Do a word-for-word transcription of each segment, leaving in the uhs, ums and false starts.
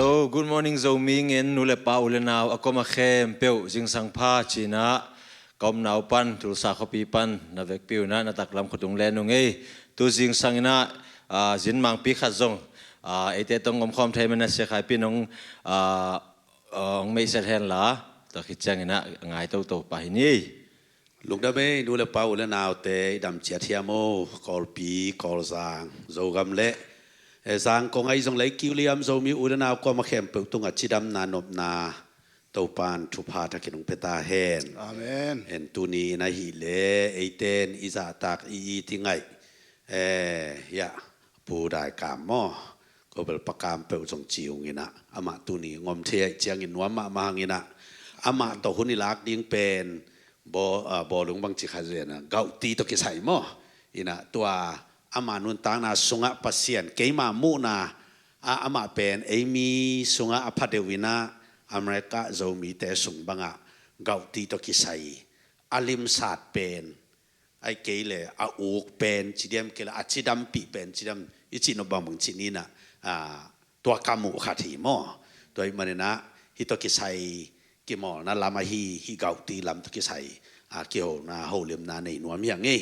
Oh, good morning Zomi, ngen nu le pa, u le nau a kuamah khempeuh zingsang pha cinah ka omna uh pan, Tulsa khuapi pan na vekpi unah na taklam khuatung le nung ei. Tu zingsang inah ah, zin mangpi khat zong ah, eite tawh hong omkhawm thei man a sia khaipi nong ah, ah, hong meihset henla, tua khit cianginah ngai toto pah hi ni. Lungdam ei, nu le pa, u le naute, i dam ciat hiam aw? Kawlpi, Kawlzang, Zogam le eh, Zangkong ahi zong lei kiu liam Zomi u le nau kuamah khempeuh tungah cidamna nopna Topan thupha thakin hong pia ta hen. Amen. En tuni in ahih leh eite in i zahtak i it i ngaih eh, hiah Pu Dai Kam maw, ko bel Pa Kam peuh zong ci ung inah, amah tuni hong om thei ahih ciangin nuam mahmah hang inah, amah tawh hun i lak ding pen baw, ah, bawlung bangci khat zen a, gauhti tawh kisai maw. Inah tua ama nuntakna sungah Pasian keima muhna ah, amah pen ei mi sungah a pha deuh inah, America Zomite sung bangah gauhti tawh kisai a limsat pen, ahih kei leh a uk pen ci diam, kei leh a cidampih pen ci diam, i cih nop bangbang cih ni inah, ah, tua ka muh khat hi maw. Tua ahih maninah hih tawh kisai kimawlna lam ahi, hih gauhti lam tawh kisai ah, kihona holimna nei nuam hi hang ei.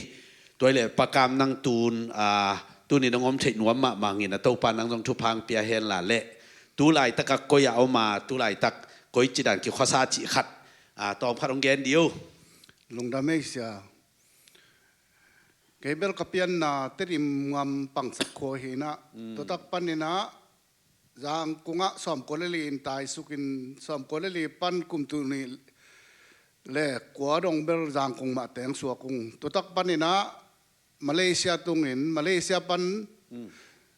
Tua ahih leh Pa Kam, nang tun ah, tuni nong om theih nuam mahmah hang inah, Topa nang zong thupha hong pia henla leh, tu laitak a koi ah om a, tu laitak koi cidan kikhuasa cih khat ah, tawm khat hong gen dih o. Lungdam ei sia. Kei bel ka pianna Tedim ngam Pangsak khua hi inah, tuatak paninah Zangkong ah sawmkua le li in taisukin, sawmkua le li pan kum tul nih le kua dong bel Zangkong mah teng suak ung. Tuatak paninah Malaysia tungin, Malaysia pan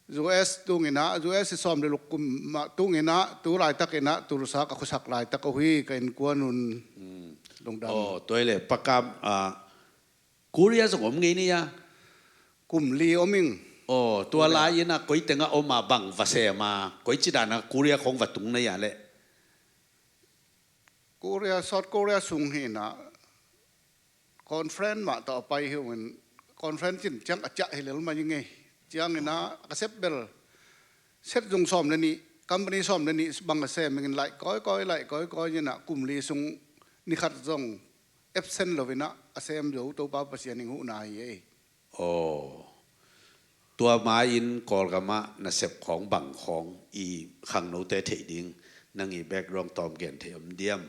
U S tunginah, U S i sawm le guk kum mah tunginah, tu laitakinah Tulsa ka khuasak laitak uh hi, ka innkuan un. Lungdam. Oh, tua ahih leh Pa Kam ah, Korea zong om ngei ni a? Kum li om ing. Oh, tua lai inah koi tengah om a, bang va sem a, koi cidan a Korea khong va tung na hia leh? Korea, South Korea sung hi inah conference mah tawh a pai hi ung in, conference cin ciang a ciah hi lel mah ing ei. Cianginah ka sep bel set zung sawm le nih, company sawm le nih bang a sem ing in, laih kawikawi, laih kawikawi inah kum li sung ni khat zong absent lo inah a sem zo Topa Pasian in huhna hi ei. Aw. Tua ma-in Kawlgam ah nasep khawng bang khawng i khangnote theih ding nang i background tawm gen theih om diam?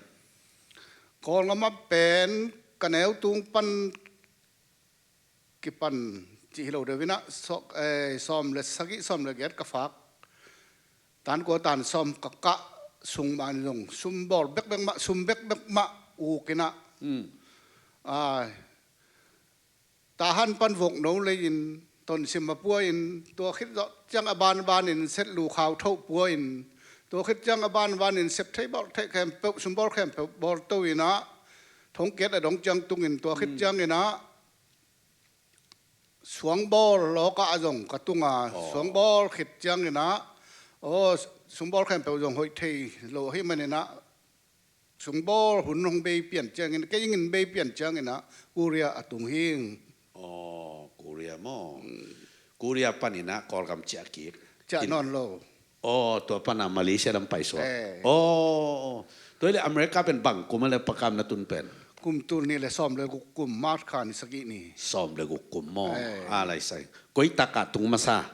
Kawlgam ah pen ka neu tung pan kipan cih hi lo deuh inah, sawk, eh, sawm le sagih, sawm le giat ka fak. Tan kua tan sawm ka kah sung mah in zong sum bawl bekbek mah, sum bekbek mah uk inah. Ai, Tahan pan vokno lei-in Tonsim a pua-in, tua khit zawh ciang a banbanin Setlu khau thoh pua-in, tua khit ciang a banbanin sep thei bawl thei khempeuh, sumbawl khempeuh bawl to inah, thongkiat a dong ciang tungin, tua khit cianginah suangbawl lawkah a zong ka tunga, suangbawl khit cianginah, aw, sumbawl khempeuh zong hoih thei lo ahih maninah, sungbawl hun hong bei pian ciangin, kei in bei pian cianginah Korea a tung hing. Aw, Korea maw? Korea paninah Kawlgam ciah kik. Ciah nawn lo. Aw, tua pana Malaysia lam paisuak. Eh. Aw, tua hi leh America pen bang kum a le pakam na tun pen? Kum tul nih le sawm le guk kum, March kha ni sagih ni. Sawm le guk kum maw? Eh. A lai sai. Koi takah tung masa?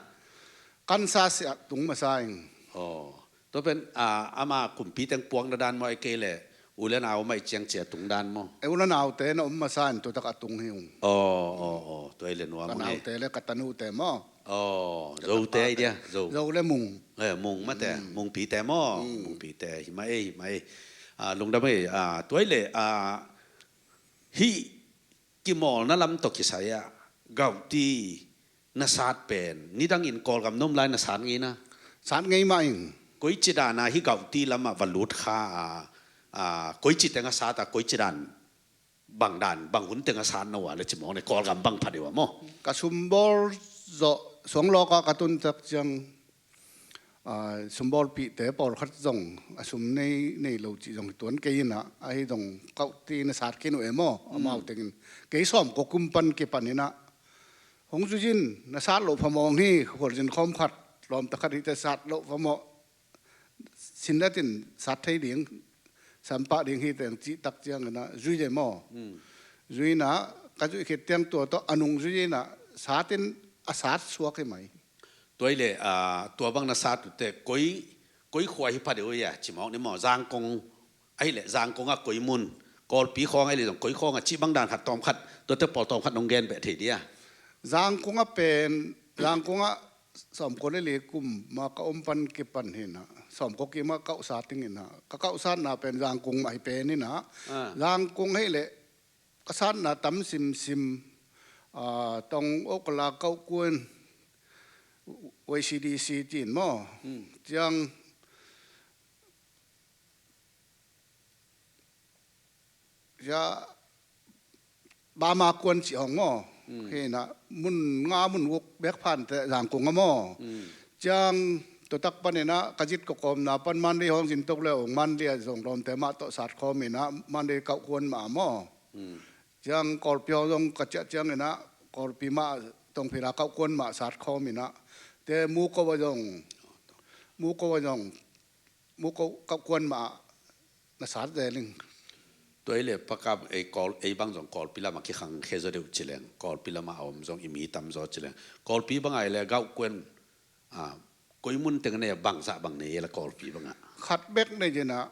Kansas ah tung masa ing. Aw. Tua pen, ah, ama kumpi teng puakna dan maw, ahih kei leh u le nau om ahih ciang ciah tung dan maw? E, u le naute na om masa in tua takah tung hi ung. Aw, aw, aw, tua hi leh nuam ung e. Ka naute le ka tanute maw? Aw, Zote ahi dia, Zo. Zo le Mung. Eh, Mung mate, Mungpite maw? Mungpite, hi mah e, hi mah e. Ah, lungdam e, ah, tua hi leh, ah, hih kimawlna lam tawh kisai-ah gauhti na sat pen nidangin Kawlgam na om lai na sat ngei na? Sat ngei mah ing. Koici dana hih gauhti lamah va lut kha a, a, koici teng a sat a, koici dan, bang dan, bang hun teng a sat na uh a le ci mawk ne, Kawlgam bang pha deuh a maw? Ka sumbawl zawh suanglawka ka tun tak ciang, a, sumbawlpihte pawlkhat zong a sum nei, nei lo cih zong hi tuan kei inah, ahi zong gauhti na sat khin uh e maw, amau tengin. Kei sawmkua kum pan kipan inah, hong zui in, na sat loh phamawh hi, khualzin khawm khat, lawmta khat hite sat loh phamawh. sinnatin sat thei ding, sampah ding hi teng cih tak ciangin ah zui e maw. Zui in ah ka zuih khit tiang tua tawh a nung zui in ah satin a sat suak hi mai. Tua hi leh, ah, tua bang na sat uh teh koi, koi khua hi pha deuh hia, ci mawk ni maw. Zangkong ahih leh Zangkong ah koi mun, Kawlpi khawng ahih leh zong koi khawng ah cih bang dan khat tawm khat, tuate pawl tawm khat nong gen beh thei dia? Zangkong ah pen, Zangkong ah sawmkua le li kum ma ka om pan kipan hi in ah, sawmkua kim ah kauh sat ding in ah, ka kauh satna pen Zangkong mah hi pen in ah. Ah. Zangkong ahih leh ka satna tam simsim, ah, Tong Okala kauh kuan, Y C D C ci in maw. Ciang, ya, Bama kuan cih hong maw. Hi in ah mun nga mun guk bek phan teh Zangkong ah maw. Ciang tua tak pan in ah ka zit kawkawmna pan Mandalay hong zin tok le ong Mandalay ah zong lawmte mah tawh sat khawm in ah Mandalay kauh kuan mah maw. Ciang Kawlpi hong zong ka ciah ciangin ah Kawlpi mah Tongphila kauh kuan mah sat khawm in ah, te Muko ah zong, Muko ah zong, Muko kauh kuan mah na sat zel ing. Tua hi leh pakap ei Kawl, ei bang zong Kawlpi lamah kikhangkhia zaw deuh ci leng, Kawlpi lamah a om zong i mi tam zaw ci leng. Kawlpi bang ah ei le kauh kuan, ah, koi mun teng nei a bangzah bang nei ei le Kawlpi bang ah. Khat bek nei in ah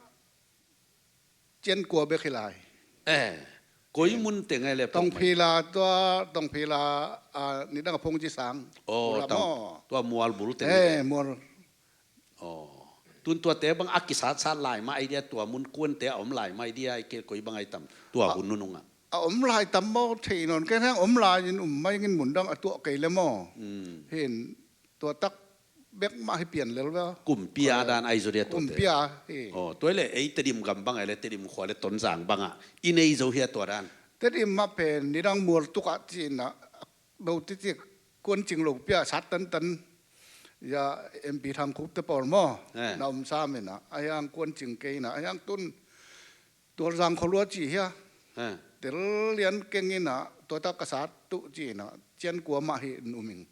cian kua bek hi lai. Eh, koi mun teng ei le Tongphila tua, Tongphila, ah, nidang a phung ci sang. Oh, tua mual bul teng ei le. Mual. Oh. Tun tuate bang a kisatsat lai mah ei dia, tua mun kuante a om lai mah ei dia, ei ke koi bang ei tam. Tua hun nunung ah. A om lai tam maw, thei nawn kei hang om lai in um mai ngin mun dang a tuah kei le maw. Hin tua tak bek mah hi pian lel ve. Kumpi a dan ei zaw dia tuate. Kumpi a hi. Oh, tua hi leh ei Tedim gam bang ei le Tedim khua le Tonzang bang ah i nei zo hia tua dan? Tedim mah pen nidang mual tuk ah ci in ah, do titi kuan cing lo pi a sat tantan. Ya, M P Thang Khup te pawl maw. Eh. Na om sam in ah, a hiang kuan cing kei in ah, a hiang tun Tualzang khualua ci hia. Eh. Tel lian keng in ah, tua tak ka sat tuh ci in ah, cian kua mah hi in um ing.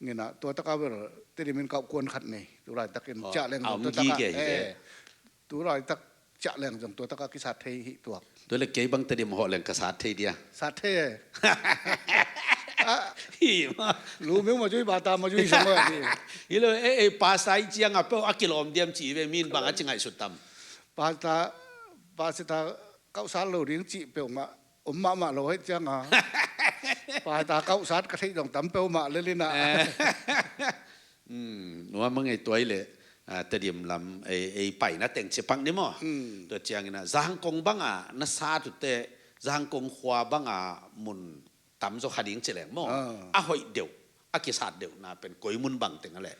Ngin ah, tua tak a bel Tedim in kauh kuan khat nei. Tu laitakin ciah leng zong tua tak a, eh, tu laitak ciah leng zong tua tak a kisat thei hi tuak. Tua le kei bang Tedim hawh leng ka sat thei dia? Sat thei e. Hi mah. Lu miu ma zui, bata ma zui song e. Hi lo, eh, eh, pastor i ciang a peuh a kilawm diam ci ve, min bang a ci ngaihsut tam? Pastor, pastor kauh sat lo ding cih peuhmah om mahmah lo hei ciang a. Pastor kauh sat ka theih zong tam peuhmah lel in ah. Eh. Hmm, nuam a ngei tua hi leh, ah, Tedim lam ei, ei paina teng ci pak ni maw. Hmm. Tua ciangin ah Zangkong bang ah na sat uh teh, Zangkong khua bang ah mun tam zaw kha ding ci leng maw. Ah. A hoih deuh, a kisat deuh na pen koi mun bang teng a leh?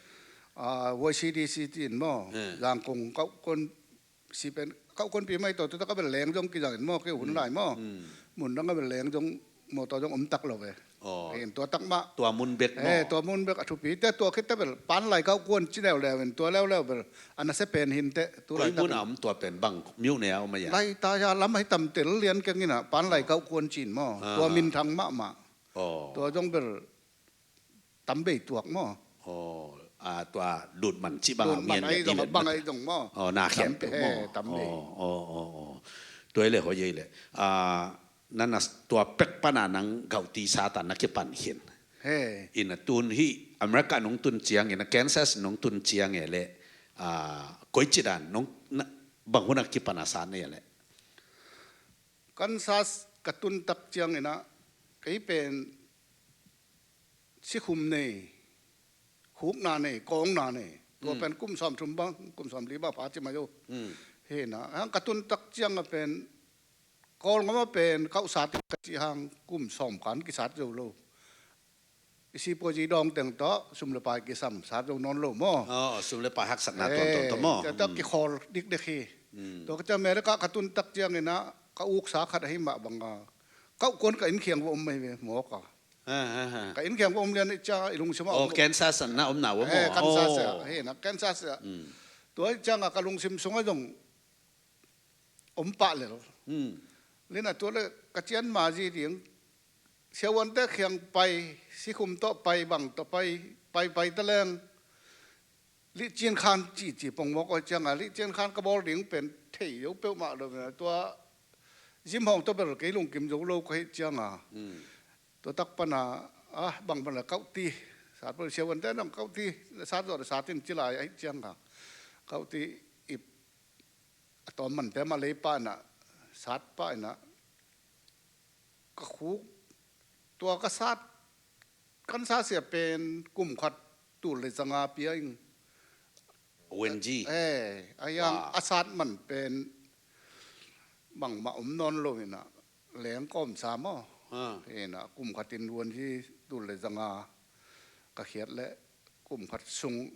Ah, Y C D C ci in maw. Eh. Zangkong kauh kuan si pen, kauh kuanpi mai tawh, tua tak a bel leng zong kizang in maw, kei hun lai maw. Mun dang a bel leng zong, mawtaw zong om tak lo ve. Aw. Hin tua tak mah. Tua mun bek maw. Eh, tua mun bek a thupi. Te tua khit te bel, Panlai kauh kuan ci leuleu in, tua leuleu bel a nasia pen hin te, tu laitak. Koi mun a om tua pen bang, miu ne a om a ya? Laita ya lam a hi tam tel lian keng in ah, Panlai kauh kuan ci in maw. Tua minthang mahmah. Aw. Tua zong bel tam bei tuak maw. Aw, ah, tua lutman cih bang a, lutman mian ahi zong, bang ahi zong maw. Aw, na khiam peuh maw. Tam bei. Aw, aw, aw, aw. Tua hi leh hoih hi leh. Ah, na, na tua pek pan a nang gauhti sat a na kipan khin. He. In a tun hi America nong tun ciang in a Kansas nong tun ciang e leh, ah, koi ci dan nong, na, bang hun a kipan a sat na e leh? Kansas ka tun tak ciang in a kei pen sikhum nei, khukna nei, kawngna nei. Tua pen kum sawmthum bang, kum sawmli bang pha ci mai uh. Hi na, hang ka tun tak ciang a pen, Kawl ngam a pen, kauh sat ka cih hang kum sawm kan kisat zo lo. I sipuazi dawng teng tawh, sum le pai kisam, sat zo nawn lo maw. Aw, sum le pai haksatna tuamtuam tawh maw. Tua tawh kikhawl dikdek hi. Tua ka ciang America ka tun tak ciang in a, ka uksa khat ahi mah bang a, kauh kuan ka inn khiang va om mai ve, mawk a. Ka inn khiang va om lian i ciang i lungsim a om. Kansas na om na om. Kansas a, hi na Kansas a. Tua i ciang a ka lungsim sung a zong om pah lel. Lina tua le ka cian ma zi ding. Siavuante khiang pai, sikhum tawh pai, bang tawh pai, pai pai ta leng. Lihcian khan cici pongmawk awi cianga, lihcian khan ka bawl ding pen thei zo peuhmah lo. Tua zim hawng tawh bel kei lungkim zo lo ka hih cianga, tua tak pana, ah, bang pana kauhti, sat pawh siavuante nong kauhti, sat zawh le sat in ci lai ahih cianga, kauhti ip a tawm mante mah lei pah inah, sat pah inah, ka khuk, tua ka sat, kan sa sia pen kum khat tul le zanga pia ing. Wenji. Eh, a yang a sat man pen bangmah om nawn lo inah, leng kawmsa maw. Inah kum khatin Wenji tul le zanga ka khiat le, kum khat sung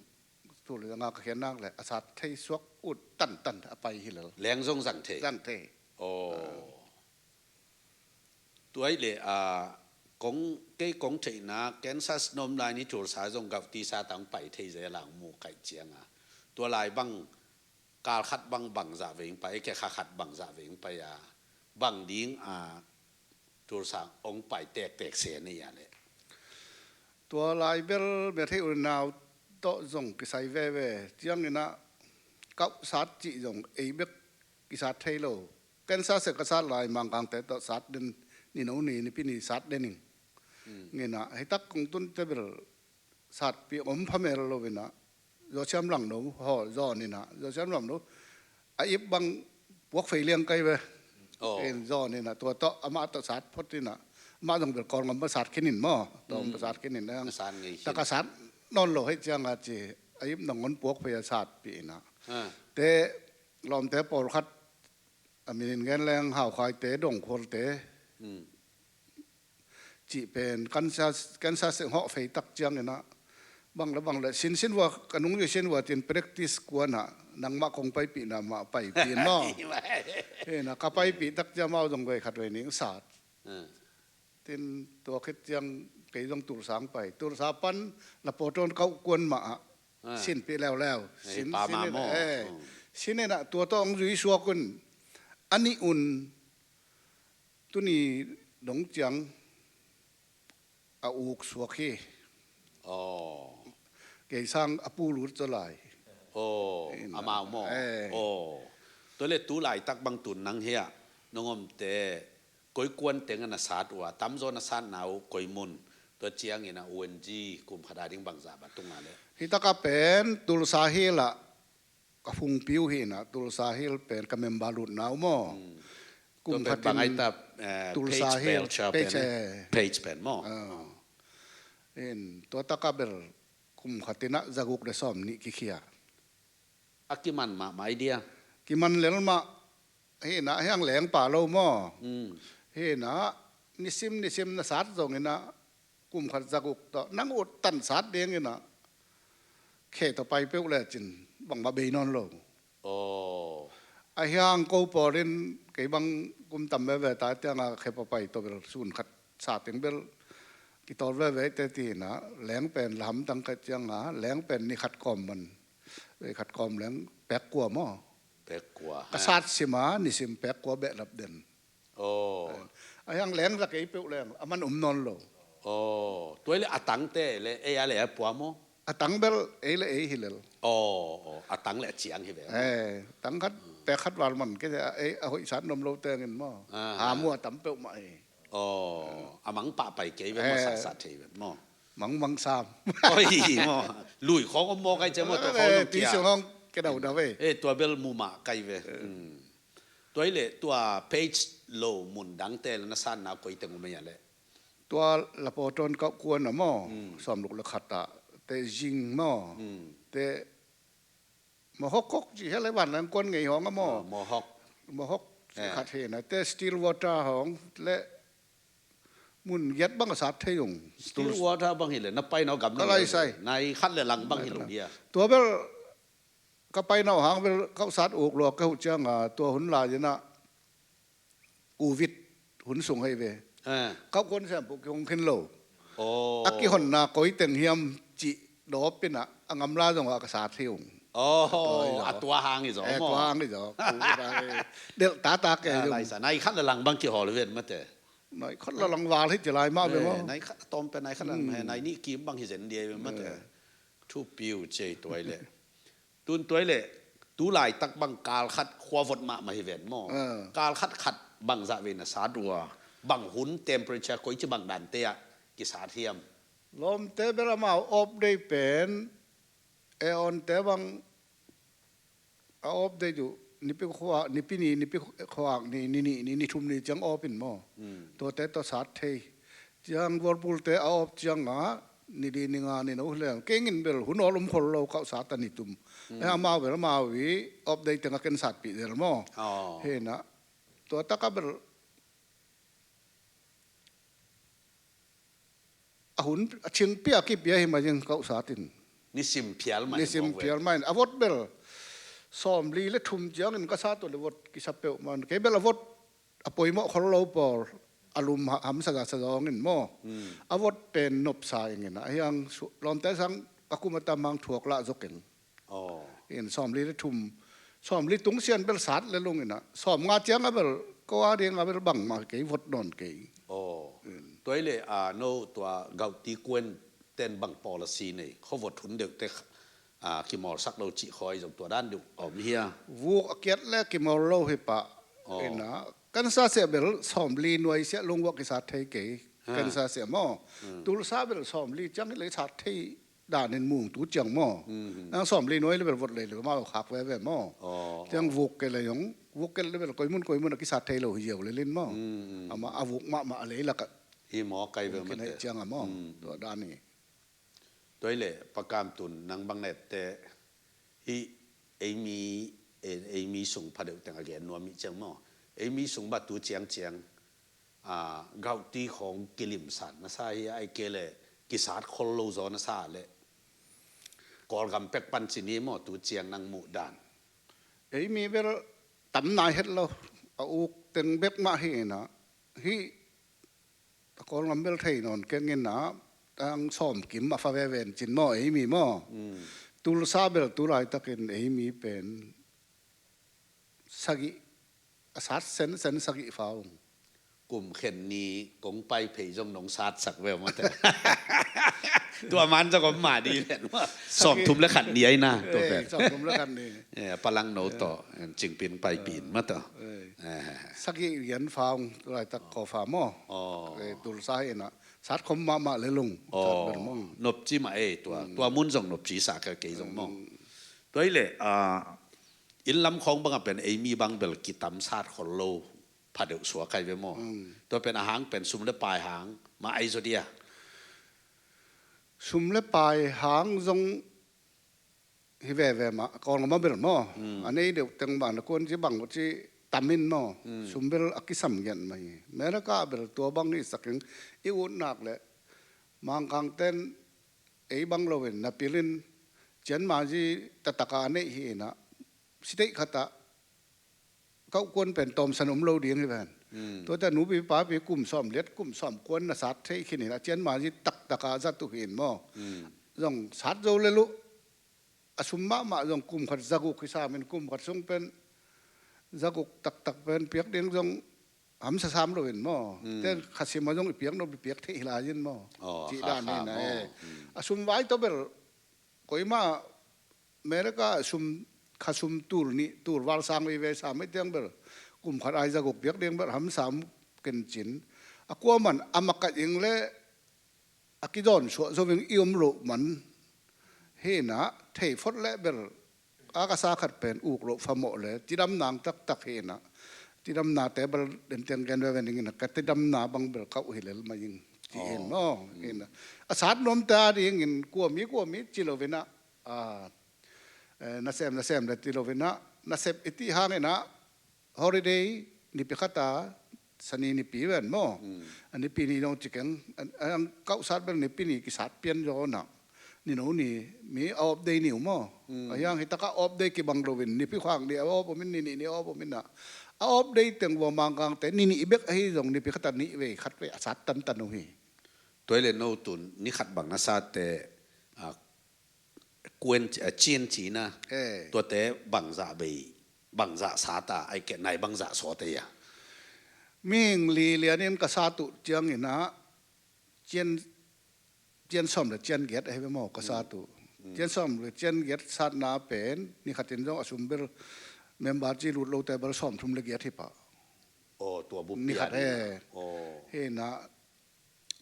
tul le zanga ka khiat nak le a sat thei suak, ut tantan a pai hi lel. Leng zong zang thei. Zang thei. Aw. Tua ahih leh, a, kong, kei kong theihna, Kansas nop lai ni Tulsa zong gauhti sa tang pai thei zia lang mu kaih cianga. Tua lai bang, kal khat bang bangzah vei pai, khe kha khat bangzah vei pai a, bang ding a, Tulsa ong pai tektek se nei a leh. Tua lai bel mia thei unau tawh zong kisai veve. Cianginah kauh sat cih zong ei bek kisat thei lo. Kansas se ka sat lai Mangkangte tawh sat den, nino ni, nipi ni sat den ing. Nginah hitak kong tunte bel satpi om phamel lo inah, Zosiam Langno haw zawn inah, Zosiam Langno a ip bang puak fei liang kai ve. In zawn inah, tua tawh amah tawh sat phot inah, amah zong bel Kawlngam mah sat khin in maw. Tua mah sat khin in, taka sat nawn lo hei cianga ci, a ip nangawn puak fei a satpi inah. Te lawmte pawlkhat, a min in gen leng Haukhaite, Dongkhualte cih pen Kansas, Kansas seng hawh fei tak cianginah, bang le bang le, sin sin vua, ka nungzui sin vua tin practice kuanah, nangmah kong paipihna mah paipih in maw. Hinah ka paipih tak ciang amau zong vei khat vei ning sat. Tin tua khit ciang kei zong Tulsa ong pai. Tulsa pan Lapawtawn kauh kuan mah ah sinpih leuleu. Sin, sin inah, tua tawh ong zui suak un. A nih un tuni dong ciang a uk suak hi. Aw. Kei sang a pu lut zaw lai. Aw, amau maw? Aw. Tua le tu laitak bang tun nang hiah nong omte koi kuan teng a na sat uh a, tamzaw na satna uh koi mun? Tua ciangin a U N G kum khat a ding bangzah ba tunga le? Hitaka pen Tulsa Hill ah ka phungpi uh hinah, Tulsa Hill pen ka member lutna uh maw. Kum khatin Tulsa Hill page, page pen maw. In tua taka bel kum khatinah zaguk le sawm nih kikhia. A kiman mahmah idea. Kiman lel mah hinah, hiang lengpa lo maw. Hinah nisim nisim na sat zonginah kum khat zaguk tawh nang ut tan sat dinginah khe tawh pai peuh lecin bangmah bei nawn lo. Aw. A hiang ko pawlin kei bang kum tam veve ta tianga khe papai tawh bel sun khat sa teng bel kitawl veve te tinah leng pen la hamtang khat cianga leng pen ni khat kawm man. Vei khat kawm leng pek kua maw? Pek kua. Ka sat sima nisim pek kua behlap den. Aw. A hiang leng za kei peuh leng a man um nawn lo. Aw. Tuai le a tangte le ei a le a pua maw? A tang bel ei le ei hi lel. Aw, aw. A tang le a ciang hi ve. Eh, tang khat pek khat val man kei a ei a hoih sat nuam lo tengin maw? Aha. Hamu a tam peuhmah hi. Aw, a mang pah pai kei ve maw, sat sat thei ve maw? Mang mang sam. Oi, maw. Lui khawng om maw kai cia maw, tua khawng om kia. Tui sung hong ke dau dau ve. Eh, tua bel mu mah kai ve. Tua hi le tua page lo mun dangte le na sanna koi teng om ei a le? Tua Lapawtawn kauh kuan a maw, sawmluk le khat ah te zing maw, te Mohawk cih hia le vanleng kuan ngei hawng a maw. Mohawk. Mohawk cih khat hi na, te Stillwater hawng le mun giat bang a sat thei ung. Stillwater bang hi le na paina gam ka lai sai. Nai khat le lang bang hi lo dia. Tua bel ka paina hang bel ka sat uk lua ka huh cianga tua hun lai ina Covid hun sung hei ve. Kauh kuan siampu kihong khin lo. A kihonna koi teng hiam cih dawp ina a ngamla zong a ka sat hi ung. A tua hang hi zaw maw? A tua hang hi zaw. Delh tata ke zong. Nai khat le lang bang kihawl ven mate. Nai khat le lang val hi ci lai mah ve maw? Nai khat tawm pe nai khat lang nai nih kim bang hi zen dia ve mate. Thupi uh cei tuai le. Tun tuai le, tu laitak bang kal khat khua vot mahmah hi ven maw? Ah. Kal khat khat bang zah vei na sat uh a, bang hun temperature koici bang dante ah kisat hiam? Lawmte bel amau off day pen, e onte bang a off day uh, nipi khua, nipi ni, nipi khuak ni, ni nih ni, ni thum ni ciang off in maw? Mm. Tuate tawh sat thei. Ciang Whirlpool te a off ciang a, ni li ni nga ni no hleng. Kei ngin bel hun awl um khol lo, kauh sat a ni tum. Mm. E amau bel amau i off day teng a ken satpih del maw? Oh. Hena. Tua taka bel a hun a thingpi a kipia hi mah zing kauh sat in. Nisim phial mah in. Nisim phial mah in. A vot bel sawmli le thum ciangin ka sat uh le vot kisa peuh mah in. Kei bel a vot a poimawh khol lo pawl a lum ha-, hamsa zasa zawngin maw? Mm. A vot pen nopsa ingin a hiang su-, lawmte sang ka kum a tam hang thuak lah zok ing. Oh. In sawmli le thum, sawmli tungsian bel sat le lung in a, sawmnga ciang a bel ko a ding a bel bangmah kei vot nawn kei. Oh. In. Tuai le, ah, no tua gauhti kuan ten bang policy nei, khuavot hun deuh te, ah, kimawlsak lo cih khawi zong tua dan deuh om hia? Vuk a kiat le kimawl lo hi pah. Oh. In a, kan sa sia bel sawmli nuai sia lung vok kisat thei kei. Ha. Kan sa sia maw? Hmm. Tulsa bel sawmli ciang le sat thei danin mung tu ciang maw? Mhm. Nang sawmli nuai le bel vot lei le mau khak veve maw? Oh, ciang oh. Vuk ke le yong, vuk ke le bel koi mun koi mun a kisat thei lo hi ziau le lin maw? Mhm. Ama a vuk mahmah a lei lak a. Hi maw kai ve mate. Ciang a maw? Mhm. Tua dan hi. Tuai le pakam tun nang bang nette hi eimi, e, eimi sung phadeuh teng a gen nuam mi ciang maw? Eimi sung ba tu ciang ciang a, gauhti khawng kilimsat na sa hi, ai ke le kisat khol lo zaw na sa le Kawlgam pek pan ci ni maw tu ciang nang muh dan? Eimi bel tam nai het lo, a uk teng bek mah hi in a, hi a Kawlgam bel thei nawn keng in a, tang sawm kim a fa veven cin maw eimi maw? Mm. Tulsa bel tu laitakin eimi pen sagih a sat sensen sagih fa ung. Kum khen ni kong pai phei zong nong satsak ve mate. Tua man zong om ma di len. Sawm thum le khat ni ai na, tua pen. Eh, sawm thum le khat ni. Eh, palang no to, eh, cingpin pai pin ma to. Eh. Eh. Sagih rian fa ung, tu laitak ko fa maw. Oh. Eh, tulsa hi na. Sat khom mahmah le lung. Oh. Sat bel maw. Nopci mah ei tua. Mm. Tua mun zong nopci sa kei zong maw. Mm. Tua hi le, ah, inn lam khawng bang a pen eimi bang bel kitam sat khol lo phadeuh suak kai ve maw? Mm. Tua pen a hang pen sum le pai hang mah ai zaw dia? Sum le pai hang zong hi veve mah, Kawlgam a bel maw? Mm. A nei deuh teng mah na kuan ci bang ci tam in maw? Mm. Sum bel a kisam ngiat mah hi. America bel tua bang hi sak ing i ut nak le Mangkang ten ei bang lo in na pil in cian ma zi tataka a neih hi in a state khat ah kauhkuan pen tawmsan om lo ding hi ven. Mm. Tuate nupi papi kum sawm liat kum sawm kuan na sat thei khin in a cian ma zi taktaka zat uh hi in maw? Mm. Zong sat zo le luh a sum mahmah zong kum khat zaguk hi sam in kum khat sung pen zaguk taktak pen piak ding zong hamsa sam lo in maw? Mm. Ten khasim a zong i piak nop i piak thei hi lai in maw? Oh, cih dan hi na maw? Eh. Mm. A sum vai tawh bel koima America sum, kha sum tul nih, tul val sang veve sa mai tiang bel kum khat ai zaguk piak ding bel hamsa om ken cin. A kuaman a makat ing le a kidawn suah zo ving i om loh man hi na thei phot le bel a ka sa khat pen uk loh phamawh le tidam nang taktak hi na tidamna te bel den tiang gen veve ning in ka tidamna bang bel kauh hi lel mai ing. Ci hin maw? Hi na a sat nuam ta ding in kuami kuami ci lo vin a Ah, eh, nasem, nasem le ti lo vin a, nasep i ti hang in a, holiday, nipi khat a, sani nipi ven maw? Mm. A nipi ni dong ci keng, a, a, ang kauh sat bel nipi ni kisat pian zaw na. Ni no ni, mi a off day ni uh maw? Mm. A hiang hi taka off day kibang lo vin, nipi khuang ni a off om in, ni ni ni off om in a. A off day teng vua Mangkang te, ni ni i bek a hi zong, nipi khat a ni vei, khat vei, a sat tan tan uh hi. Tuai le no tun, ni khat bang na sa te, a, kuen, a, cin cina. Eh. Tuate bangzah bei, bangzah sata, ai ke nai bangzah sawte ya. Mihing li lianin ka sat uh ciang in a, cian, cian sawm le cian giat ahi ve maw ka sat uh. Mm. Cian sawm le cian giat satna pen ni khatin zong a sum bel member ci lut lote bel sawm thum le giat hi pah. Aw, tua bup ni khat pian hi. Aw. Hi na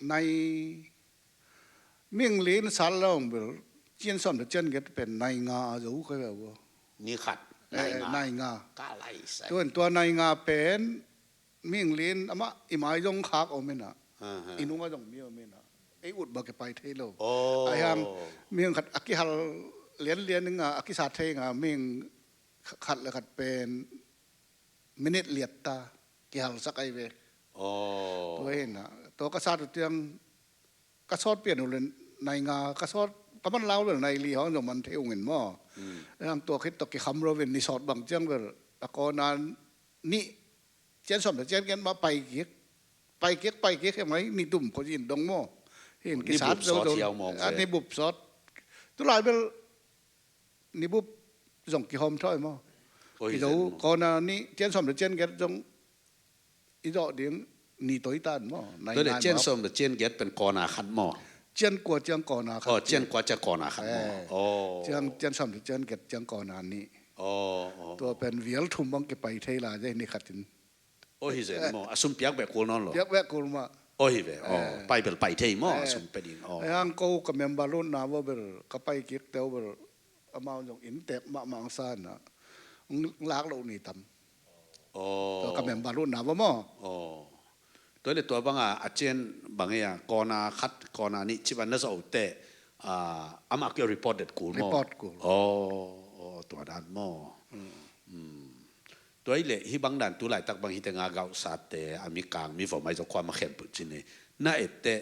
nai ming lin sat long bel cian sawm le cian giat pen nai nga a zo ka ve ua. Ni khat nai nga. Nai nga. Ka lai sai. Tuan tua nai nga pen ming lin amah i mai zong khak om ina. I nunga zong mi om ina. Ei ut ba ke pai thei lo. Aw. Ai hang ming khat a kihal lian lian nga a kisat thei nga ming khat le khat pen minit liat ta kihalsak ai ve. Aw. Tua hi na tua ka sat uh tiang ka sawt pian uh le nai nga ka sawt ka man lau le nai li hong zong man thei ungin maw. Hang tua khit tua kikham rovin ni sawt bang ciang vel a kawna nih cian sawm le cian giat mah pai kik pai kik pai kik hi mai ni tum kho zin dong maw. Hin kisat zo zo ni bup sawt. Tulai bel ni bup zong kihawm thawh hi maw. Kizo kawna nih cian sawm le cian giat zong i zawh ding ni toi tan maw. Tua le cian sawm le cian giat pen kawna khat maw. Cian kua ciang kawna khat. Aw, cian kua ciang kawna khat maw. Aw. Cian sawm le cian giat ciang kawna nih. Aw. Tua pen vial thum bang kipai thei la zai ni khatin. Aw hi zen maw a sum piak beh kul nawn lo. Piak beh kul mah. Aw hi ve. Aw pai bel pai thei maw a sum pe ding. Aw. Ai hang ko ka member lutna maw bel ka pai kik teu bel amau zong inntek mahmah ang sa na lak loh ni tam. Aw. Tua ka member lutna maw maw. Aw. Tua le tua banga a cian bang ia kawna khat kawna nih ciban na zawh uh teh amah kio report det kul maw. Report kul. Aw. Aw tua dan maw. Tua hi le hi bang dan tu laitak bang hi te nga gauh sat te a mi kang mi vom ai zo khuam a khempeuh cine na et teh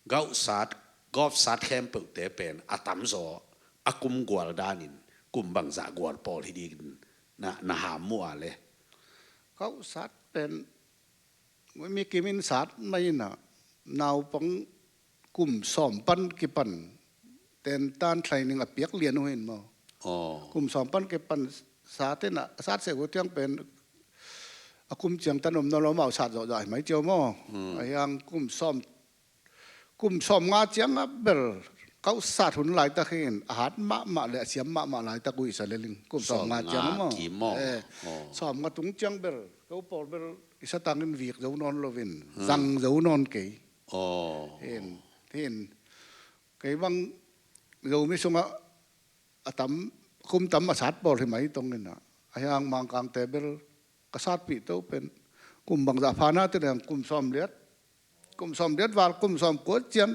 gauh sat gawp sat khempeuh te pen a tamzaw a kum gual danin kum bangzah gual pawl hi dingin na na ham mu a le. Gauh sat pen mi kimin sat mai ina naupang kum sawm pan kipan tentan training a piak lian uh hin maw. Aw. Kum sawm pan kipan sat ina sat se uh tiang pen a kum ciang tan om nawn lo mau sat zawh zawh hi mai ciau maw. Ai hang kum sawm kum sawm nga ciang a bel kau sat hun laitak hin a hat mahmah le a siam mahmah laitak uh i sa le ling kum sawm nga ciang maw. Sawm nga tung ciang bel kau pawl bel i sa tangin vik zo nawn lovin zang zo nawn kei. Aw. Hin hin kei bang Zomi sungah a tam kum tam a sat pawl hi mai tong ina a hiang Mangkangte bel ka satpih to pen kum bangzah phana te leng kum sawm liat kum sawm liat val kum sawm kua ciang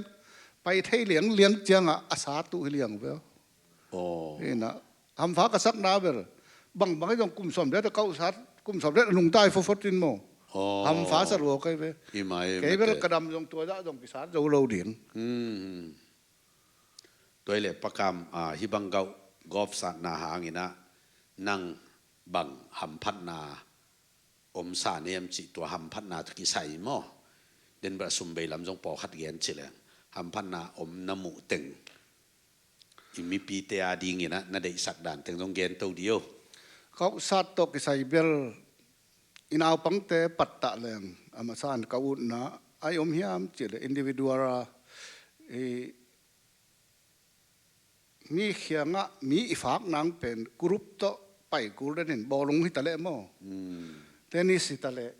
pai thei liang liang ciangah a sat uh hi liang ve. Aw. Ina hamfa ka sakna bel bang bang i zong kum sawm liat a kau sat kum sawm liat a nungta i fofot in maw. Aw. Hamfa sa lua kai ve. Kei bel ka dam zong tua zah zong kisat zo lo ding. Tua hi le pakam hi bang gauh gawp satna hangin ah nang bang hamphatna om sa niam cih tua hamphatna tawh kisai maw? Den bel a sum bei lam zong pawlkhat gen ci leng hamphatna om na muh teng i mipite a dingin ah na deihsak dan teng zong gen to dih o. Gauh sat tawh kisai bel i naupangte pattah leng a masa in ka utna ai om hiam cih leh individual a i mi khiangah mi i fak nang pen group tawh pai kul den in bawlung hi ta leh maw? Tennis hi ta leh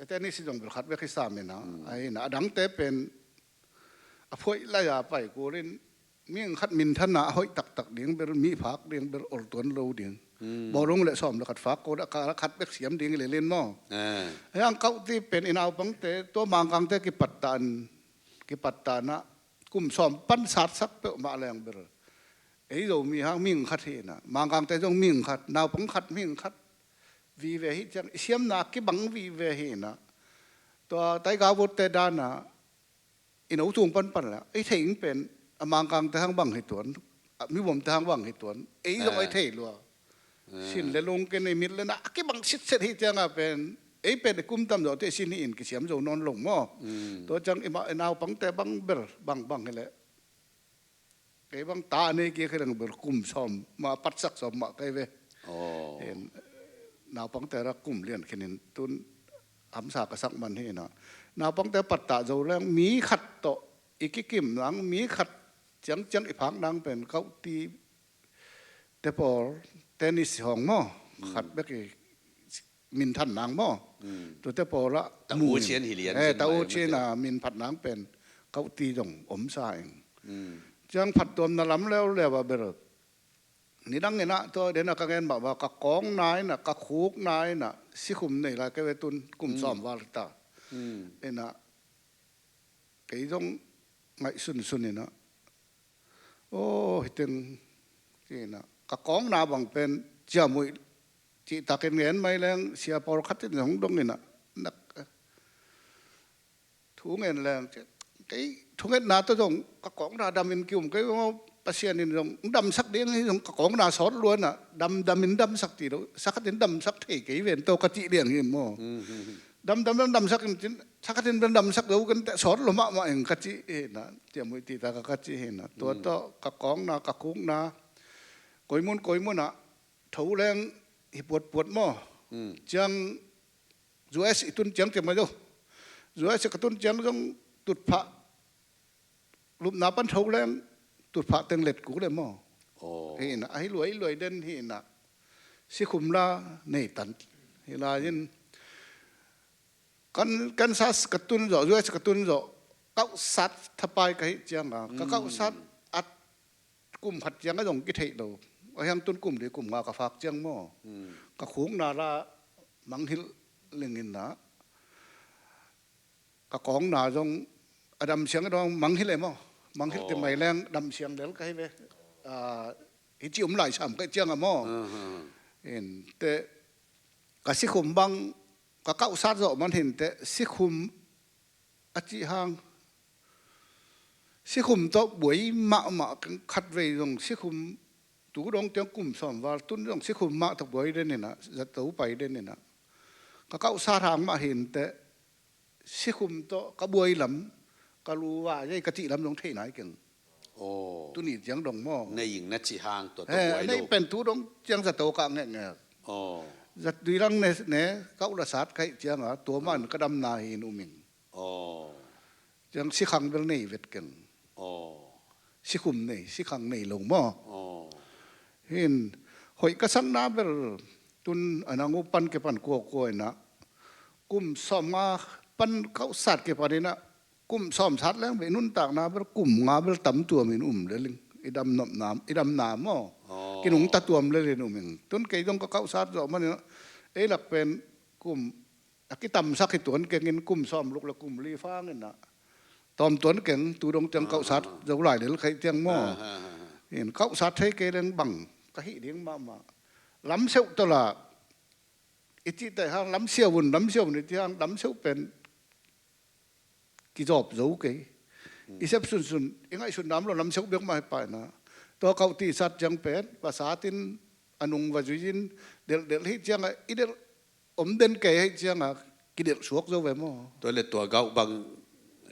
tennis hi zong bel khat bek hi sam in ah ai na a dangte pen a phoih lai a pai kul in mi khat minthanna a hoih taktak ding bel mi fak ding bel ol tuan lo ding. Bawlung le sawm le khat fak kul a kal khat bek siam ding i lelin maw? Hiang kauh ti pen i naupangte tua Mangkangte kipattah in kipattah in ah kum sawm pan satsak peuhmah leng bel ei Zomi hang ming khat hi na Mangkangte zong ming khat naupang khat ming khat vive hi ciang i siamna kibang vive hi na tua taigavut te dana i no tung panpan la ei thei ing pen a Mangkangte hang bang hi tuan a mivomte hang bang hi tuan ei zong ei thei lua. Sin le lungken ei mit le na a kibang sitset hi cianga pen ei pen i kum tam zawh te i sin hi in kisiam zo nawn lo maw? Tua ciang i naupangte bang bel bang bang hi leh kei bang ta a nei kik hi leng bel kum sawm mah patsak sawm mah kei ve. Naupangte rak kum lian khin in tun hamsa ka sak man hi na naupangte pattah zo leng mi khat tawh i kikim lang mi khat Ciangciang i phak nang pen kauhti te pawl, tennis hong maw, khat bek i minthan nang maw. Tute pawl ah ta mu u in, cian hi lian eh, zin ta u mai cian mate. A min phat nang pen kauhti zong om sa ing. Ciang phattuamna lam leuleu ah bel nidang in ah, tua den a ka ngen mahmah, ka kawngna in ah, ka khukna in ah sikhum nei lai kei ve, tun kum sawm val ta. In ah kei zong ngaihsunsun in ah, aw, hiteng ci in ah, ka kawngna bang pen ciamnuih cihtakin ngen mai leng, sia pawlkhat in hong dong in ah, nak thu ngen leng, kei thungetna tawh zong ka kawngna damin ki-um kei maw, Pasian in zong damsak ding hi zong ka kawngna sawt lua in ah, damdam in damsak ti lo, sakhat in damsak thei kei ven tawh ka cih liang hi maw. Damdam in damsak in cin, sakhat in damsak zo kan teh sawt lua mahmah ing ka cih hi na, ciamnuih cihtak a ka cih hi na. Tua tawh ka kawngna, ka khukna, koimun koimun ah tho leng hi puatpuat maw. Ciang U S i tun ciang ciam a zo. U S i ka tun ciang zong tutphah lupna pan tho leng tutphah teng let kuk le maw. Aw. Hi na, ahi luai luai den hi na. Sikhum la nei tan. Hi lai in kan, Kansas ka tun zawh, U S ka tun zawh, kauhsat thapai ka hih ciang a, ka kauhsat at kum khat ciang a zong kitheih lo. A hiang tun kum li kum nga ka fak ciang maw. Ka khukna la mangngilh ling in ah, ka kawngna zong a damsiang a dong mangngilh e maw. Mangngilh te mai leng damsiang lel ka hi ve. Ah, hi ci um lai sam ka hih ciang a maw. In te ka sikhum bang ka kauhsat zawh man hin te sikhum a cih hang, sikhum tawh buai mahmah khat vei zong sikhum tu dong tiang kum sawm val tun zong sikhum mah tawh buai den in ah, zato pai den in ah, ka kauhsat hang mah hin te sikhum tawh ka buai lam, ka lu va ei ka cih lam zong thei nai keng. Aw. Tuni ciang dong maw. Nei ing na cih hang tua tawh buai lo. Nei pen tu dong ciang zato ka ngekngek. Aw. Zat dui lang ne, ne, ka ula sat ka hih ciang a, tua man ka damna hi in um ing. Aw. Ciang sikhang bel nei vet keng. Aw. Sikhum nei, sikhang nei lo maw. Aw. Hin, hoih ka sakna bel tun a nang uh pan ke pan kuakua in ah, kum sawm nga pan kauhsat ke pan in ah, kum sawm sat leng ve nuntakna bel kum nga bel tam tuam in um le ling. I dam nopna, i damna maw. Aw. Kinungta tuam le ling um ing. Tun kei zong ka kauhsat zawh man in ah, ei lak pen kum a kitamsak hi tuan keng in kum sawm luk le kum li fang in ah. Tawm tuan keng tu dong tiang kauhsat zo lai lel ka hih ciang maw. In kauhsat thei kei leng bang ka hih ding mahmah. Lamseuh tawh la i cih teh hang lamsiau un, lamsiau un i cih hang lamseuh pen kizawp zo kei. I sep sunsun, i ngaihsun nam lo lamseuh biak mah hi pai na. Tua kauhti sat ciang pen va sat in a nung va zui in, delhdelh hih ciang a, i delh om den kei hih ciang a, kidelh suak zo ve maw. Tua le tua gauh bang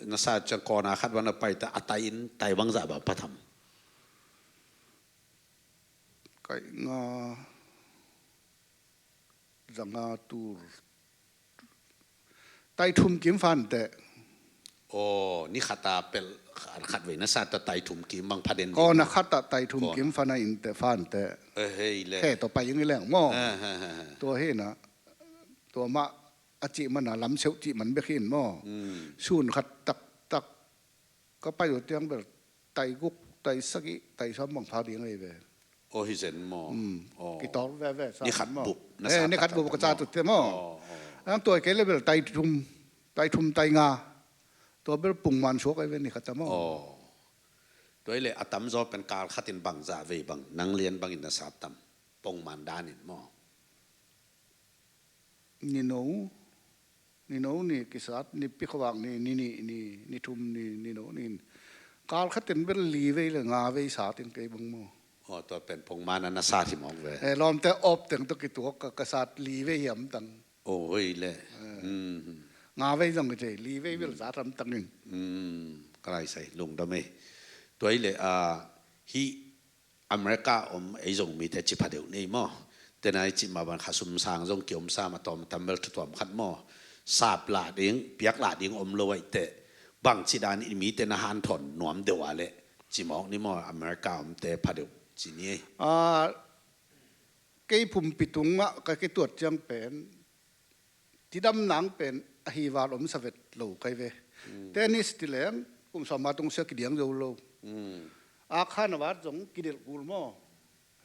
na sat ciang kawna khat bang na pai ta, a tai in tai bangzah bang pha tham. Kaih nga, za nga tur. Tai thum kim fante. Aw, ni khat a pelh khat vei na sat ta tai thum kim bang pha den. Kawna khat a tai thum kim fana in te fante. Eh, hei le. He tawh pai ing i leng maw. Eh, eh, eh, eh. Tua hi na. Tua mah a cih man a lamseuh cih man bek hi in maw. Sun khat taktak ka pai uh tiang bel tai guk, tai sagih, tai sawm bang pha ding ahi ve. Aw, hi zen maw? Aw. Kitawk veve sa ni khat maw. Bup na sa ni khat bup ka sa tu te maw? Aw, aw. Ang tua kei le bel tai thum, tai thum, tai nga. Tua bel pungman suak ahi ve ni khat a maw? Aw. Tua i le a tamzaw pen kal khat in bangzah vei bang, nang lian bangin na sat tam? Pongman dan in maw? Nino, nino ni kisat, nipi khuavak ni, ni nih ni, ni thum ni, nino ni. Kal khat in bel li vei le nga vei sat in kei bang maw. Aw, tua pen pongman a na sat hi mawk ve. Eh, lawmte awp teng tawh kituak ka, ka sat li vei hiam tang. Aw, hoi le. Nga vei zong i thei, li vei bel sat hiam tang in. Ka lai sai, lungdam ei. Tua i le, ah, hi America om ei Zomite ci pha deuh nei maw? Tena i cih mah bang kha sum sang zong kiom sa mah tawm tam bel thu tuam khat maw? Sap lah ding, piak lah ding om lo aih teh. Bangci dan i mite na hanthawn nuam deuh a leh Cimawk ni maw, America omte pha deuh ci ni ei. Ah, kei pumpi tungah ka kituat ciang pen, tidam nang pen ahi val om sa vet lo kai ve. Tennis ti leng kum sawm a tung sia kidiang zo lo. Akhan a vat zong kidelh kul maw.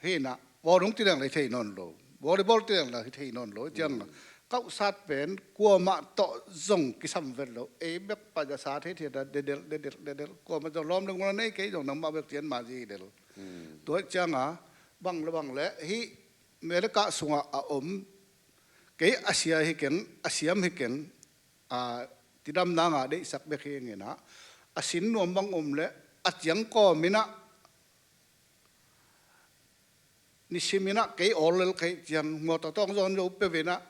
Hi na, bawlung ti leng le thei nawn lo. Volleyball ti leng le thei nawn lo. Ciang, kauh sat pen kuamah tawh zong kisam vet lo. Ei bek pa ja sat hei thei da, dedel, dedel, dedel. Kuamah zong lawm dong la nei kei zong nangmah bek cian ma zi del. Tua ciang a, bang le bang le, hi America sungah a om, kei a sia hi keng, a siam hi keng, a, tidam nang a deihsak bek hi ngin a, a sin nuam bang om le, a ciang kawm in a, nisim in a kei awl lel kei ciang, mawtaw tawng zawn zo peuh in a,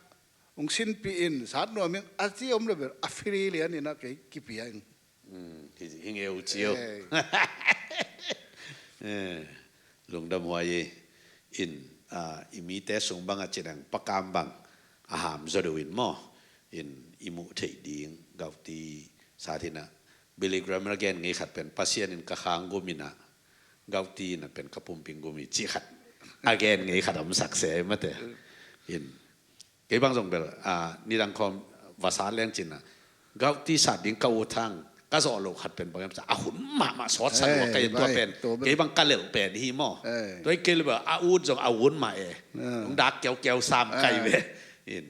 hong sinpih in, sat nuam in, a ci om le bel, a free lian in a kei kipia in. Hi, hi ngeu cio. Lungdam huai in, i mite sung bang a ci dang pakam bang a ham zaw deuh in maw, in i muh theih ding gauhti sat hi na. Billy Graham a gen ngei khat pen, Pasian in ka khang gum in a, gauhti in a pen ka pumpi gum hi ci khat a gen ngei khat om sak se mate. In kei bang zong bel, nidang khawm va sat leng cin a, gauhti sat ding ka ut hang ka zawh loh khat pen bang hiam cih a hun mahmah sawt sa lua kai in tua pen kei bang ka lelh pen hi maw. Tua hi kei le bel a ut zong a ut mah e. Nung dak kiaukiau sam kai ve. In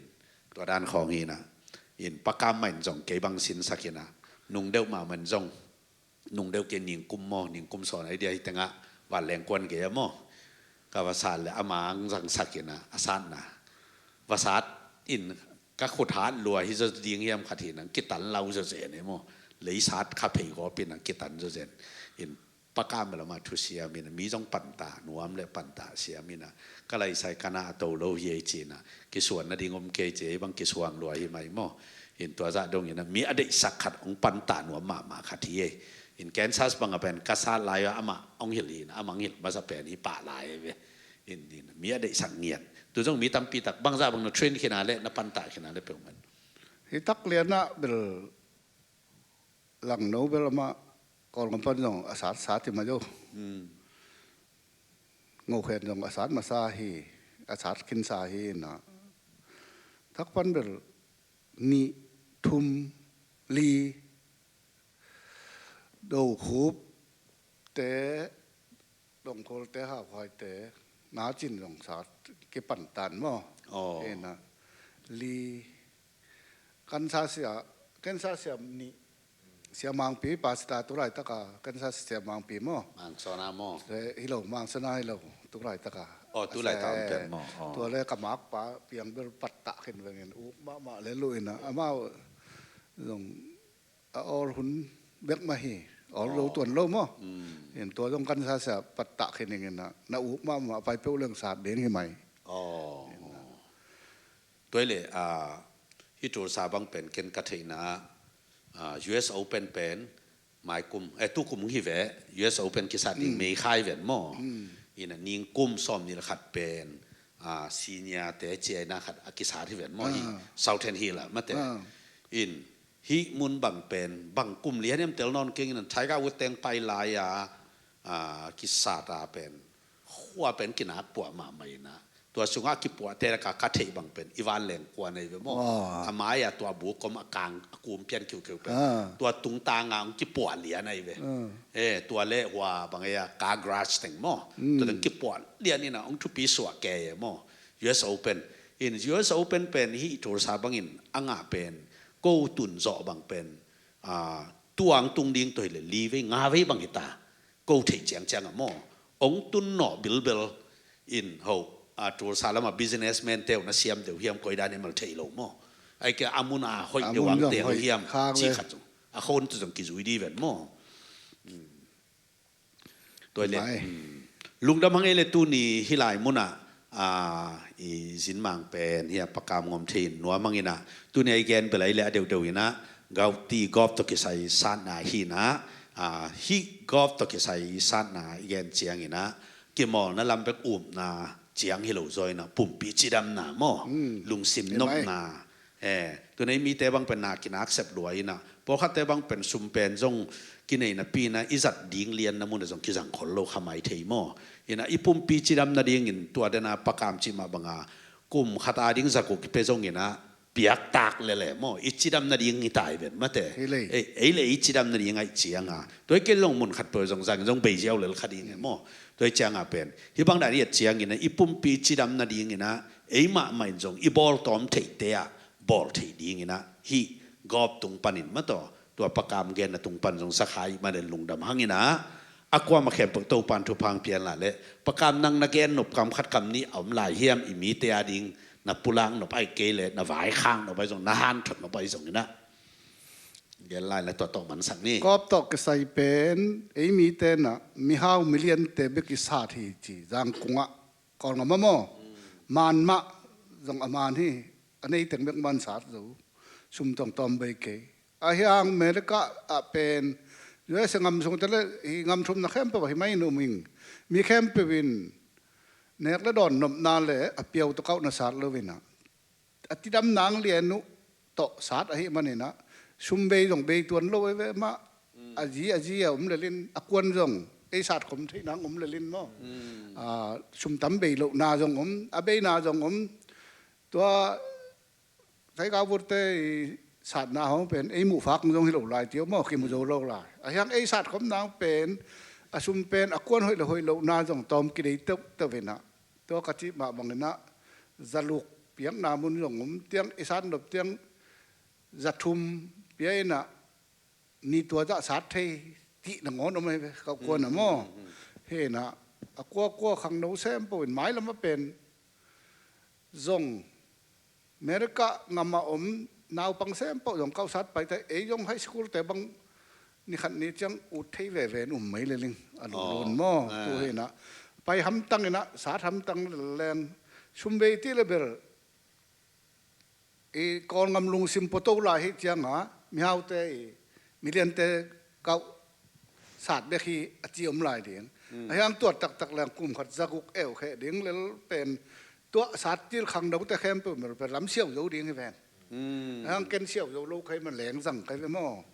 tua dan khawng hi na. In pakam mah in zong kei bang sinsak in a, nung deuh mahmah in zong nung deuh kei ningkum maw, ningkum sawn a i dia hi tengah vanleng kuan kei a maw. Ka va sat le a mang zangsak in a, a satna va sat in ka khut hat lua hi zaw ding hiam khat hi nang kitan lau zaw zen e maw. Lei sat kha phei gawp in nang kitan zaw zen. In pakam lam a thusiam in a, mi zong pantah nuam le pantah siam in a, ka laisai ka na a to lo hi ei ci in a, kisuan nading om kei ci ei bang kisuang lua hi mai maw. In tua zah dong in a, mi a deihsak khat hong pantah nuam mahmah khat hi ei. In Kansas bang a pen ka sat lai a amah hong hilh hi in a, amah hong hilh masa pen hi pah lai ei ve. In, in mi a deihsak ngiat. Tu zong mi tampi tak bang zah bang na train khin a le na pantah khin a le peuhmah. Hi tak lian a bel Langno bel amah Kawlgam pan zong a sat sat hi mah zo. Ngokhen zong a sat masa hi, a sat khinsa hi na. Thak pan bel nih, thum, li, Do Khup te, Dongkholte, Haukhuaite, na cin zong sat kipan tan maw. Hi na, li, Kansas sia, Kansas sia nih, Sia Mangpi, pastor tu laitaka Kansas Sia Mangpi maw. Mangsona maw. Hi lo, Mangsona hi lo, tu laitaka. Tua le ka makpa piang bel pattah khin vengin uk mahmah le luh in a, amau zong a awl hun bek mah hi, awl lo tuan lo maw. In tua zong Kansas sia pattah khin in a, na uk mahmah pai peuh leng sat ding hi mai. Tua hi le, hi Tulsa bang pen ken ka theihna, U S Open pen mai kum, eh, tu kum hi ve, U S Open kisat ding May kha hi ven maw. In a ningkum sawm nih le khat pen senior te ciaina khat a kisat hi ven maw, hi Southern Hill a mate. In hih mun bang pen bang kum lian hiam tel nawn keng in a, Tiger Woods teng pai lai a kisat a pen khua pen kinak puah mahmah in a, tua sungah a kipuahte laka ka theih bang pen i vanleng kuan ahi ve maw. A mai-ah tua bu kom a kang a kum pian kiukiu pen tua tungtanga hong kipuah lian ahi ve. Eh, tua le hua bang ei a car garage teng maw, tua teng kipuah lian in a hong thupi suah kei e maw. U S Open, in U S Open pen hih Tulsa bangin a ngah pen ko tun zawh bang pen tuang tung ding tua hi le li vei nga vei bang hi ta. Ko theih ciangciang a maw, hong tun nawh bilbel in ho, a Tulsa lamah businessman te uh na siam deuh hiam, koi dan hiam a thei lo maw. Ai ke a mun a hoih deuh ang te lo hiam, ci khat zong a khon tu zong kizui di ven maw. Tua le lungdam hang ei le tuni hih lai munah i zinmang pen hi a pakam ngom thei in nuam hang in a, tuni a i gen bel a i le a deuhdeuh in a, gauhti golf tawh kisai satna hi in a, hih golf tawh kisai satna i gen ciang in a, kimawlna lam bek upna ciang hi lo zaw in a, pumpi cidamna maw, lungsim nopna, Eh, tuna i mite bang pen na kinak sep lua inah, pawlkhatte bang pen sum pen zong kinei napi inah i zat ding lianna munah zong kizang khol lo kha mai thei maw? Inah i pumpi cidam nadingin tua dena pakam cih mah banga kum khat a ding zakuk i pe zong inah piaktak lele maw? I cidam nading i tai ven mate. Ei le i cidam nading aih cianga tua i kei zong mun khat peuh zong zangin zong bei ziau lel kha ding e maw? Tua i cianga pen hih bang dan i et ciangin ah i pumpi cidam nading inah ei mahmah in zong i bawltawm theihte ah bawl theih dingin ah hih gawp tung panin mataw, tua pakam genna tung pan zong sakha ih manin lungdam hangin ah a kuamah khempeuh Topan thupha hong pia hen la leh pakam nang na gen nop kam khat kam nih a om lai hiam? I mite a ding na pulak nop aih kei leh na vaikhak nop aih zong na hanthot nop aih zong inah gen lai na tua tawh mansak ni. Gawp tawh kisai pen ei mite nah mihau miliante bek i sat hi ci. Zangkungah Kawlngam ah maw, man mah zong a man hi. A nei teng bek man sat zo, sum tawng tawm bei kei. Ahi hang America ah pen U S A ngam sungte le hi ngam thumna khempeuh ah hi mai in um ing. Mi khempeuh in nek le dawn nopna le a piau tawh kauh na sat lo inah a tidam nang lian uh tawh sat ahih maninah sum bei zong bei tuan lo e ve mah. A zi a zi a om lelin a kuan zong ei sat khom theih nang om lelin maw? Ah, sum tam bei lohna zong om, a beina zong om. Tua Saikau vurte i satna hong pen ei muhfak zong hi lo lai tio maw, kimu zo lo lai. A hiang ei sat khom nang pen a sum pen a kuan hoih le hoih lohna zong tawm kidei teuhteuh inah tua ka cih mah banginah zaluk piakna mun zong om tiang i sat nop tiang zathum pia inah ni tua zah sat thei tih nangawn om ahi ve kauh kuan a maw? Hi inah a kuakua khangno sempo in mailam a pen zong America ngam a om naupang sempo zong kauh sat paite ei zong high school te bang ni khat ni ciang ut thei veve in um mai leling a lunglun maw? Tu hi inah pai hamtang inah sat hamtang leleng sum bei ti le bel i Kawlngam lungsim puato lai hi cianga mihaute i miliante kauh sat bek hi a ci om lai ding. A hiang tuat taktak leng kum khat zaguk eukheh ding lel pen tua sat til khangnote khempeuh mel pen lam siau zo ding hi ven. A hiang ken siau zo lo kei man leng zang kei ve maw?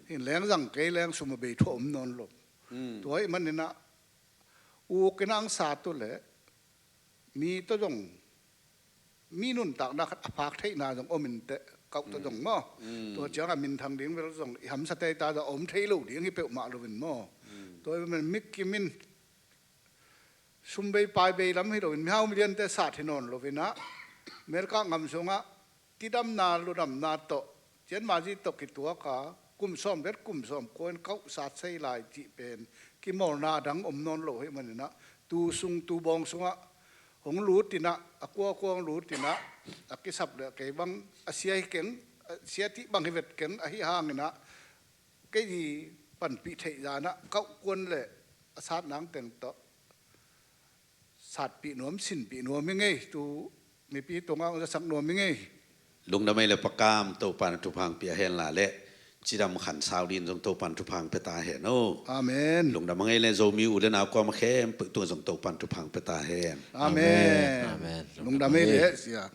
Hin leng zang kei leng sum a bei thuah om nawn lo. Tua ih maninah uk inah ang sat uh leh mi tawh zong mi nuntakna khat a phak theihna zong om inteh kauh tawh zong maw? Tua ciang a minthang ding vel zong i hamsa teita zong a om thei lo ding hi peuhmah loin maw? Tua i man mi kim in sum bei pai bei lam hi loin mihau miliante sat hi nawn loinah America ngam sungah tidamna ludamna tawh cianmazi tawh kituaka kum sawm vet kum sawm kuan kauh sat sei lai cih pen kimawlna a dang om nawn lo hi maninah tu sung tu bawng sungah hong lut inah a kuakua hong lut inah a kisap le kei bang a sia hi keng, a sia tih bang hi vet keng ahi hanginah kei panpih theih zanah kauh kuan le a sat nang teng tawh satpih nuam sinpih nuam i ngei tu mipi tungah hong zasak nuam i ngei. Lungdam ei le pakam Topan thupha hong pia hen la leh cidam khan sau din zong Topan thupha hong pia ta hen o. Amen. Lungdam ei le Zomi u le nau kuamah khempeuh tungah zong Topan thupha hong pia ta hen. Amen. Amen. Lungdam ei le sia.